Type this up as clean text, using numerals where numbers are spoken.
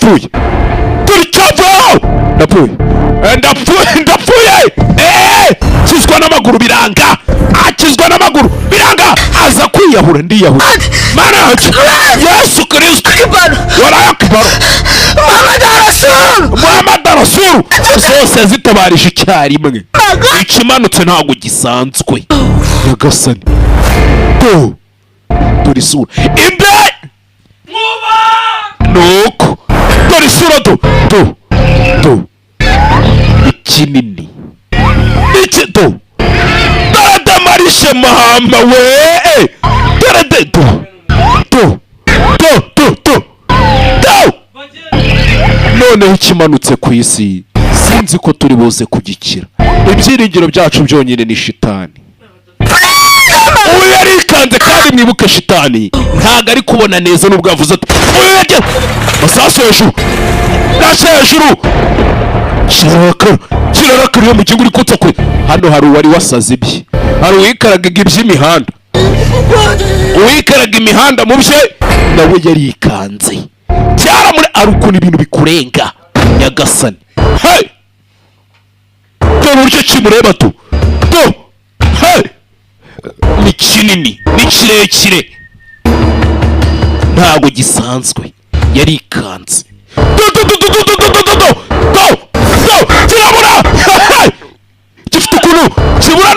Ndapfuye, dore icyavuyeho! Ndapfuye. Ndapfuye, ndapfuye! Kizwa n'amaguru biranga, akizwa n'amaguru biranga, aza kwiyahura. Ndiyahura, Mana yanjye, Yesu Kirisito, waraye akibaro. Muhammad Rasul. Muhammad Rasulu zose zitabarije icyarimwe. Ikimanutse ntabwo gisanzwe. Nyagasani, do dore isura imbere nuko, dore isura, do do do, ikinini iki, do dore demarishe, mama we, dore de, do do do do do do. Noneho ikimanutse ku isi sinzi ko turi buze kugikira. Ibyiringiro byacu byonyine ni shitani. Uyu yarikanze, kandi mwibuke shitani ntabwo ari kubona neza nubwo yavuze ati uyu yagiye masasu hejuru, nashe hejuru, kirarakara, kirarakara. Iyo mu gihugu uri kutsa kure hano hari uwari wasaze ibye, hari uwikaraga iby'imihanda, uwikaraga imihanda mu bye nawe yarikanze byaramuri. Ari ukuntu ibintu bikurenga. Nyagasani, hey! Dore uburyo kimureba tu, do, hey! Ni kinini, ni kirekire, ntabwo gisanzwe. Yarikanze. Do do do do do do do do do do do, kirabura. Hey! Gifite ukuntu kibura.